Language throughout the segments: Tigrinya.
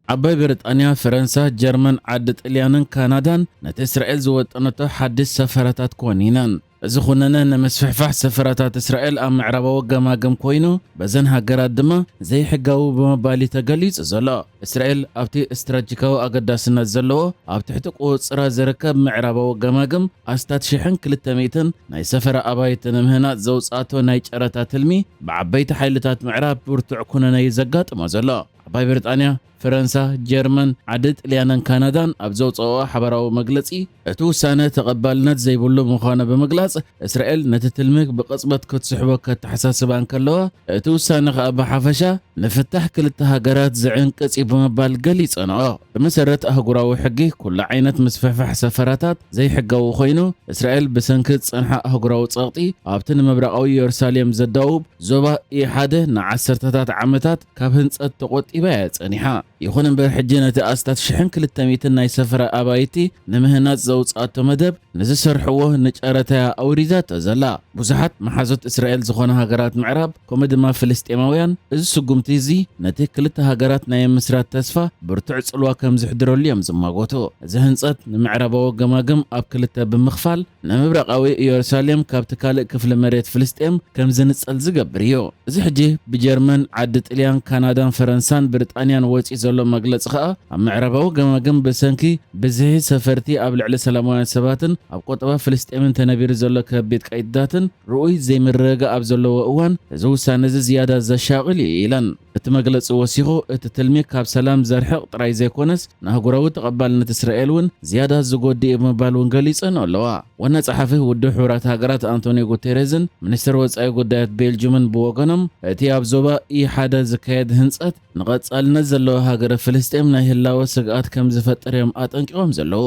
ዓባይ ብሪጣንያ፣ ፈረንሳ፣ ጀርመን፣ ዓዲ ጥልያንን ካናዳን ነቲ እስራኤል ዝወጠነቶ ሓድሽ ሰፈራታት ኮኒነን። እዚ ኩነነ ንምስፍሕፋሕ ሰፈራታት እስራኤል ኣብ ምዕራባዊ ገማግም ኮይኑ፣ በዘን ሃገራት ድማ ዘይሕጋዊ ብምባል እዩ ተገሊጹ ዘሎ። እስራኤል ኣብቲ ስትራቴጂካዊ ኣገዳስነት ዘለዎ ኣብ ትሕቲ ቁጽራ ዝርከብ ምዕራባዊ ገማግም ኣስታት ሽሕን ክልተ ሚእትን ናይ ሰፈራ ኣባይቲ ንምህናጽ ዘውጽኣቶ ናይ ጨረታ ትልሚ ብዓበይቲ ሓይልታት ምዕራብ ብርቱዕ ኩነነ እዩ ዘጋጥሞ ዘሎ። ዓባይ ብሪጣንያ፣ ፈረንሳ፣ ጀርመን፣ ዓዲ ጥልያንን ካናዳን ኣብ ዘውጽኦ ሓበራዊ መግለጺ፣ እቲ ውሳነ ተቐባልነት ዘይብሉ ምዃኑ ብምግላጽ፣ እስራኤል ነቲ ትልሚ ብቕጽበት ክትስሕቦ ከተሓሳስባ እንከለዋ፣ እቲ ውሳነ ከኣ ብሓፈሻ ንፍታሕ ክልተ ሃገራት ዝዕንቅጽ እዩ ብምባል ገሊጸንኦ። ብመሰረት ኣህጉራዊ ሕጊ፣ ኩሉ ዓይነት ምስፍሕፋሕ ሰፈራታት ዘይሕጋዊ ኮይኑ፣ እስራኤል ብሰንኪ ዝጸንሓ ኣህጉራዊ ጸቕጢ ኣብቲ ንምብራቓዊ ኢየሩሳሌም ዘዳውብ ዞባ ኢ ሓደ ንዓሰርተታት ዓመታት ካብ ህንጸት ተቖጢባ እያ ጸኒሓ። ይኹን እምበር፣ ሕጂ ነቲ ኣስታት ሽሕን ክልተ ሚእትን ናይ ሰፈራ ኣባይቲ ንምህናጽ ዘውጽኣቶ መደብ ንዝሰርሕዎ ንጨረታ እያ ኣውሪዳቶ ዘላ። ብዙሓት መሓዙት እስራኤል ዝኾና ሃገራት ምዕራብ፣ ከምኡ ድማ ፍልስጤማውያን፣ እዚ ስጉምቲ እዚ ነቲ ክልተ ሃገራት ናይ ምስራት ተስፋ ብርቱዕ ጽልዋ ከም ዝሕድረሉ እዮም ዝማጎቱ። እዚ ህንጸት ንምዕራባዊ ገማግም ኣብ ክልተ ብምኽፋል፣ ንምብራቓዊ ኢየሩሳሌም ካብቲ ካልእ ክፍሊ መሬት ፍልስጤም ከም ዝንጸል ዝገብር እዩ። እዚ ሕጂ ብጀርመን፣ ዓዲ ጥልያን፣ ካናዳን ፈረንሳን ብሪጣንያን ወጺኡ ዘሎ መግለጺ ከኣ፣ ኣብ ምዕራባዊ ገማግም ብሰንኪ ብዝሒ ሰፈርቲ ኣብ ልዕሊ ሰላማውያን ሰባትን ኣብ ቁጠባ ፍልስጤምን ተነቢሩ ዘሎ ከቢድ ቀይድታትን ርኡይ ዘይምርግጋእ ኣብ ዘለዎ እዋን፣ እዚ ውሳነ እዚ ዝያዳ ዘሻቕል እዩ ኢለን። እቲ መግለጺ ወሲኹ፣ እቲ ትልሚ ካብ ሰላም ዘርሕቕ ጥራይ ዘይኮነስ፣ ንኣህጉራዊ ተቐባልነት እስራኤል እውን ዝያዳ ዝጎድእ እዩ ብምባል እውን ገሊጸን ኣለዋ። ዋና ጸሓፊ ውድብ ሕቡራት ሃገራት ኣንቶኒዮ ጉቴሬዝን ሚኒስትር ወጻኢ ጉዳያት ቤልጅምን ብወገኖም፣ እቲ ኣብ ዞባ ኢ ሓደ ዝካየድ ህንጸት ንቐጻልነት ዘለዋ ሃገረ ፍልስጤም ናይ ህላወ ስግኣት ከም ዝፈጥር እዮም ኣጠንቂቖም ዘለዉ።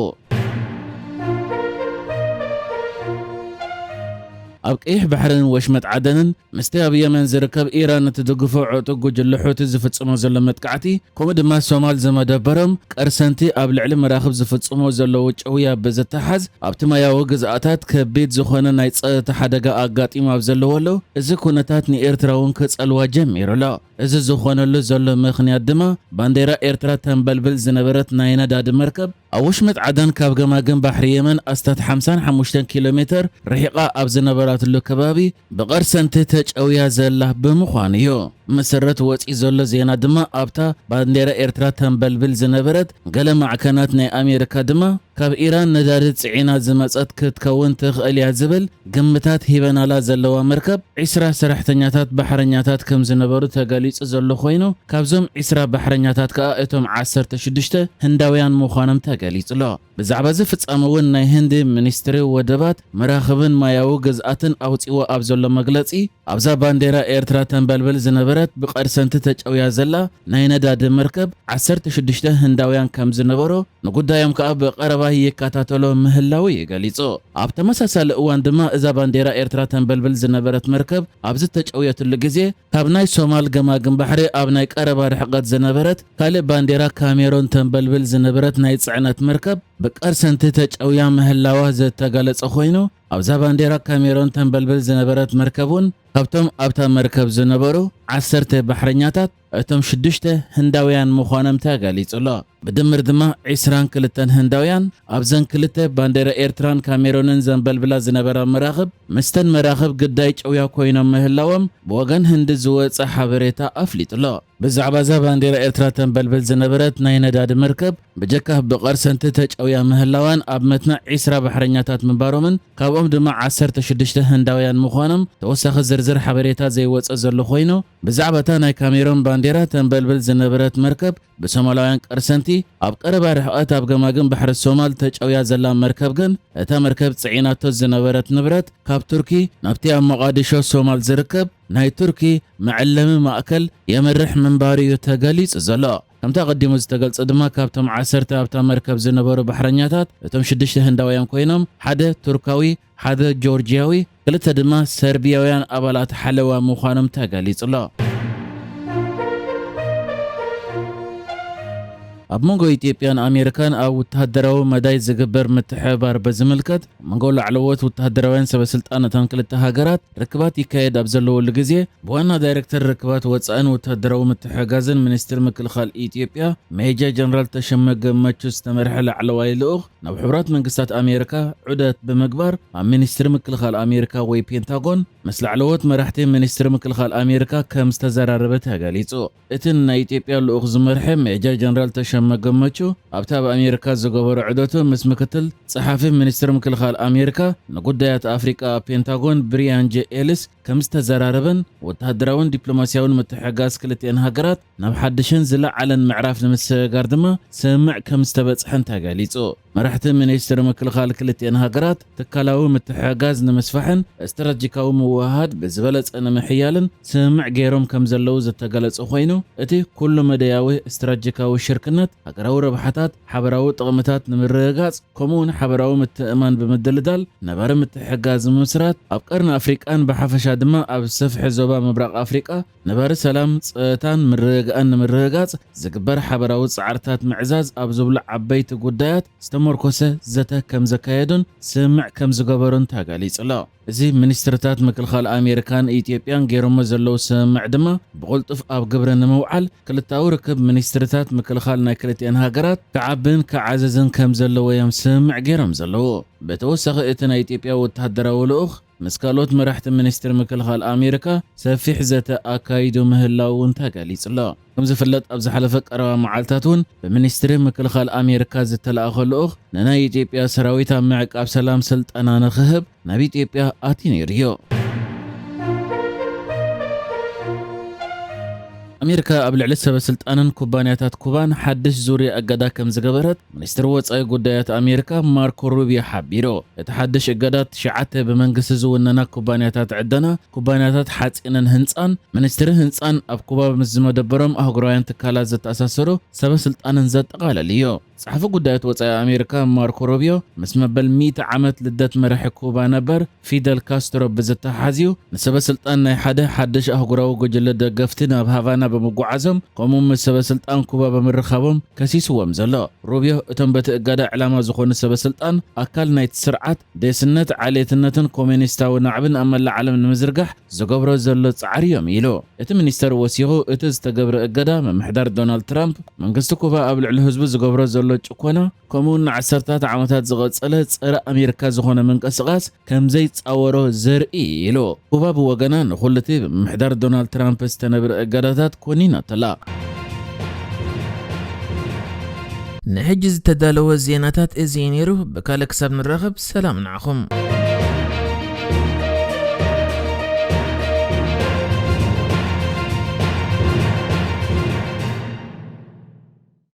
ኣብ ቀይሕ ባሕርን ወሽመጥ ዓደንን ምስቲ ኣብ የመን ዝርከብ ኢራን እትድግፎ ዕጡቕ ጉጅለ ሑቲ ዝፍጽሞ ዘሎ መጥቃዕቲ፣ ከምኡ ድማ ሶማል ዝመደበሮም ቀርሰንቲ ኣብ ልዕሊ መራኽብ ዝፍጽሞ ዘለዉ ጨውያ ብዝተሓዝ፣ ኣብቲ ማያዊ ግዝኣታት ከቢድ ዝኾነ ናይ ጸጥታ ሓደጋ ኣጋጢሙ ኣብ ዘለወሉ፣ እዚ ኩነታት ንኤርትራ እውን ክጸልዋ ጀሚሩ ኣሎ። እዚ ዝኾነሉ ዘሎ ምኽንያት ድማ፣ ባንዴራ ኤርትራ ተንበልብል ዝነበረት ናይ ነዳዲ መርከብ፣ ኣብ ወሽመጥ ዓደን ካብ ገማግም ባሕሪ የመን ኣስታት ሓምሳን ሓሙሽተን ኪሎ ሜተር ርሒቓ ኣብ ዝነበራትሉ ከባቢ ብቐርሰንቲ ተጨውያ ዘላ ብምዃኑ እዩ። መሰረት ወጺኡ ዘሎ ዜና ድማ፣ ኣብታ ባንዴራ ኤርትራ ተንበልብል ዝነበረት ገለ ማዕከናት ናይ ኣሜሪካ ድማ፣ ካብ ኢራን ነዳዲ ጽዒና ዝመጸት ክትከውን ትኽእል እያ ዝብል ግምታት ሂበናላ ዘለዋ መርከብ፣ ዒስራ ሰራሕተኛታት ባሕረኛታት ከም ዝነበሩ ተገሊጹ ዘሎ ኮይኑ፣ ካብዞም ዒስራ ባሕረኛታት ከኣ እቶም ዓሰርተ ሽዱሽተ ህንዳውያን ምዃኖም ተገሊጹ ኣሎ። ብዛዕባ እዚ ፍጻመ እውን ናይ ህንዲ ሚኒስትሪ ወደባት፣ መራኽብን ማያዊ ግዝኣትን ኣውጺዎ ኣብ ዘሎ መግለጺ፣ ኣብዛ ባንዴራ ኤርትራ ተንበልብል ዝነበረት ብቐርሰንቲ ተጨውያ ዘላ ናይ ነዳዲ መርከብ ዓሰርተ ሽዱሽተ ህንዳውያን ከም ዝነበሩ፣ ንጉዳዮም ከኣ ብቐረባ ይከታተሎ ምህላዉ እዩ ገሊጹ። ኣብ ተመሳሳሊ እዋን ድማ እዛ ባንዴራ ኤርትራ ተንበልብል ዝነበረት መርከብ ኣብዚ ተጨውየትሉ ግዜ፣ ካብ ናይ ሶማል ገማግም ባሕሪ ኣብ ናይ ቀረባ ርሕቀት ዝነበረት ካልእ ባንዴራ ካሜሮን ተንበልብል ዝነበረት ናይ ጽዕነት መርከብ ብቀርሰንቲ ተጨውያ ምህላዋ ዝተገለጸ ኮይኑ፣ ኣብዛ ባንዴራ ካሜሮን ተንበልብል ዝነበረት መርከብ እውን ካብቶም ኣብታ መርከብ ዝነበሩ ዓሰርተ ባሕረኛታት እቶም ሽዱሽተ ህንዳውያን ምዃኖም ተገሊጹ ኣሎ። ብድምር ድማ ዒስራን ክልተን ህንዳውያን ኣብዘን ክልተ ባንዴራ ኤርትራን ካሜሮንን ዘንበልብላ ዝነበራ መራኽብ፣ ምስተን መራኽብ ግዳይ ጨውያ ኮይኖም ምህላዎም ብወገን ህንዲ ዝወጸ ሓበሬታ ኣፍሊጡ ኣሎ። ብዛዕባ እዛ ባንዴራ ኤርትራ ተንበልብል ዝነበረት ናይ ነዳዲ መርከብ፣ ብጀካ ብቐርሰንቲ ተጨውያ ምህላዋን ኣብ መትና ዒስራ ባሕረኛታት ምንባሮምን ካብኦም ድማ ዓሰርተ ሽዱሽተ ህንዳውያን ምዃኖም ተወሳኺ ዝርዝር ሓበሬታ ዘይወጸ ዘሎ ኮይኑ፣ ብዛዕባ እታ ናይ ካሜሮን ባንዴራ ተንበልብል ዝነበረት መርከብ ብሶማላውያን ቀርሰንቲ ኣብ ቀረባ ርሕቐት ኣብ ገማግም ባሕሪ ሶማል ተጨውያ ዘላ መርከብ ግን፣ እታ መርከብ ጽዒናቶ ዝነበረት ንብረት ካብ ቱርኪ ናብቲ ኣብ ሞቓዲሾ ሶማል ዝርከብ ናይ ቱርኪ መዐለሚ ማእከል የምርሕ ምንባሩ እዩ ተገሊጹ ዘሎ። ከምቲ ኣቐዲሙ ዝተገልጸ ድማ፣ ካብቶም ዓሰርተ ኣብታ መርከብ ዝነበሩ ባሕረኛታት፣ እቶም ሽዱሽተ ህንዳውያን ኮይኖም፣ ሓደ ቱርካዊ፣ ሓደ ጆርጂያዊ፣ ክልተ ድማ ሰርቢያውያን ኣባላት ሓለዋ ምዃኖም ተገሊጹ ኣሎ። ኣብ መንጎ ኢትዮጵያን ኣሜሪካን ኣብ ወተሃደራዊ መዳይ ዝግበር ምትሕብባር በዝምልከት፣ ኣብ መንጎ ላዕለዎት ወተሃደራውያን ሰበስልጣን እተን ክልተ ሃገራት ርክባት ይካየድ ኣብ ዘለወሉ ግዜ፣ ብዋና ዳይሬክተር ርክባት ወጻእን ወተሃደራዊ ምትሕጋዝን ሚኒስትር ምክልኻል ኢትዮጵያ ሜጀር ጀነራል ተሸመ ገመቹ ዝተመርሐ ላዕለዋይ ልኡኽ ናብ ሕቡራት መንግስታት ኣሜሪካ ዑደት ብምግባር፣ ኣብ ሚኒስትሪ ምክልኻል ኣሜሪካ ወይ ፔንታጎን ምስ ላዕለዎት መራሕቲ ሚኒስትሪ ምክልኻል ኣሜሪካ ከም ዝተዘራረበ ተገሊጹ። እቲ ናይ ኢትዮጵያ ልኡኽ ዝመርሐ ሜጀር ጀነራል ተሸመ ገመቹ፣ ኣብቲ ኣብ ኣሜሪካ ዝገበሮ ዑደቱ ምስ ምክትል ጸሓፊ ሚኒስትሪ ምክልኻል ኣሜሪካ ንጉዳያት ኣፍሪቃ ኣብ ፔንታጎን ብሪያን ጄ ኤልስ ከም ዝተዘራረበን ወተሃደራውን ዲፕሎማስያውን ምትሕግጋዝ ክልቲኤን ሃገራት ናብ ሓድሽን ዝለዓለን ምዕራፍ ንምስግጋር ድማ ስምምዕ ከም ዝተበጽሐን ተገሊጹ። መራሕቲ ሚኒስትሪ ምክልኻል ክልቲኤን ሃገራት ትካላዊ ምትሕግጋዝ ንምስፋሕን ስትራቴጂካዊ ምውህሃድ ብዝበለጸ ንምሕያልን ስምምዕ ገይሮም ከም ዘለዉ ዝተገለጸ ኮይኑ፣ እቲ ኩሉ መደያዊ ስትራቴጂካዊ ሽርክነት ሃገራዊ ረብሓታት፣ ሓበራዊ ጥቕምታት ንምርግጋጽ፣ ከምኡ እውን ሓበራዊ ምትእምማን ብምድልዳል ነባሪ ምትሕግጋዝ ንምምስራት፣ ኣብ ቀርኒ ኣፍሪቃን ብሓፈሻ ድማ ኣብ ሰፍሒ ዞባ ምብራቕ ኣፍሪቃ ነባሪ ሰላም፣ ጸጥታን ምርግጋእን ንምርግጋጽ ዝግበር ሓበራዊ ጻዕርታት ምዕዛዝ ኣብ ዝብሉ ዓበይቲ ጉዳያት ዝተመርኮሰ ዘተ ከም ዘካየዱን ስምምዕ ከም ዝገበሩን ተገሊጹ ኣሎ። እዚ ሚኒስትርታት ምክልኻል ኣሜሪካን ኢትዮጵያን ገይሮሞ ዘለዉ ስምምዕ ድማ ብቕልጡፍ ኣብ ግብሪ ንምውዓል ክልታዊ ርክብ ሚኒስትርታት ምክልኻል ናይ ክልቲኤን ሃገራት ክዓብን ክዓዘዝን ከም ዘለዎ እዮም ስምምዕ ገይሮም ዘለዉ። ብተወሳኺ እቲ ናይ ኢትዮጵያ ወተሃደራዊ ልኡኽ ምስ ካልኦት መራሕቲ ሚኒስትሪ ምክልኻል ኣሜሪካ ሰፊሕ ዘተ ኣካይዱ ምህላዉ እውን ተገሊጹ ኣሎ። ከም ዝፍለጥ ኣብ ዝሓለፈ ቀረባ መዓልታት እውን ብሚኒስትሪ ምክልኻል ኣሜሪካ ዝተለኣኸ ልኡኽ ንናይ ኢትዮጵያ ሰራዊት ኣብ ምዕቃብ ሰላም ስልጠና ንኽህብ ናብ ኢትዮጵያ ኣትዩ ነይሩ እዩ። ኣሜሪካ ኣብ ልዕሊ ሰበ ስልጣንን ኩባንያታት ኩባን ሓድሽ ዙርያ እገዳ ከም ዝገበረት ሚኒስትሪ ወጻኢ ጉዳያት ኣሜሪካ ማርኮ ሩቢዮ ሓቢሩ። እቲ ሓድሽ እገዳ ትሽዓተ ብመንግስቲ ዝውነና ኩባንያታት ዕደና፣ ኩባንያታት ሓጺንን ህንጻን፣ ሚኒስትሪ ህንጻን ኣብ ኩባ ምስ ዝመደበሮም ኣህጉራውያን ትካላት ዘተኣሳሰሩ ሰበ ስልጣንን ዘጠቓለል እዩ። ጸሓፊ ጉዳያት ወጻኢ ኣሜሪካ ማርኮ ሩቢዮ ምስ መበል ሚእቲ ዓመት ልደት መራሒ ኩባ ነበር ፊደል ካስትሮ ብዝተሓሓዝ እዩ፣ ንሰበ ስልጣን ናይ ሓደ ሓድሽ ኣህጉራዊ ጉጅለ ደገፍቲ ናብ ሃቫና ብምጉዓዞም፣ ከምኡ ምስ ሰበ ስልጣን ኩባ ብምርኻቦም ከሲስዎም ዘሎ። ሩቢዮ እቶም በቲ እገዳ ዕላማ ዝኾኑ ሰበ ስልጣን ኣካል ናይቲ ስርዓት ደስነት፣ ዓሌትነትን ኮሚኒስታዊ ናዕብን ኣብ መላእ ዓለም ንምዝርጋሕ ዝገብሮ ዘሎ ጻዕሪ እዮም ኢሉ። እቲ ሚኒስተር ወሲኹ፣ እቲ ዝተገብረ እገዳ ምምሕዳር ዶናልድ ትራምፕ መንግስቲ ኩባ ኣብ ልዕሊ ህዝቡ ዝገብሮ ዘሎ ጭኮና፣ ከምኡውን ንዓሰርታት ዓመታት ዝቐጸለ ጸረ ኣሜሪካ ዝኾነ ምንቅስቓስ ከም ዘይጻወሮ ዘርኢ ኢሉ። ኩባ ብወገና ንኹሉ እቲ ብምምሕዳር ዶናልድ ትራምፕ ዝተነብረ እገዳታት ኮኒናቶ ኣላ። ንሕጂ ዝተዳለወ ዜናታት እዚ እዩ ነይሩ። ብካልእ ክሳብ ንራኸብ ሰላም ንዓኹም።